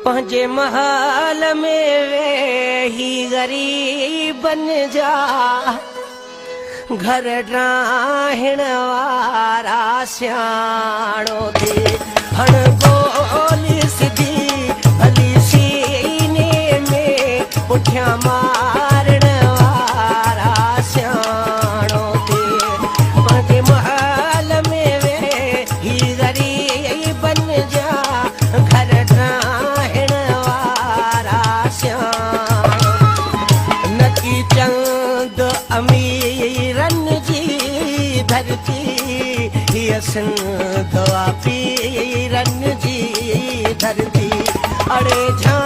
پنهنجي محل ۾ ويهي غريبن جا گهر ڊاهڻ وارا سياڻو ٿي هڻ گولي سڌي ڀلي سيني ۾ پٺيان مارڻ وارا سياڻو ٿي پنهنجي محل ۾ ويهي غريبن جا گهر ڊاهڻ وارا سياڻو نڪي چند اميرن جي ڌرتي هيء سنڌ آ پيرن جي ڌرتي اڙي جھان.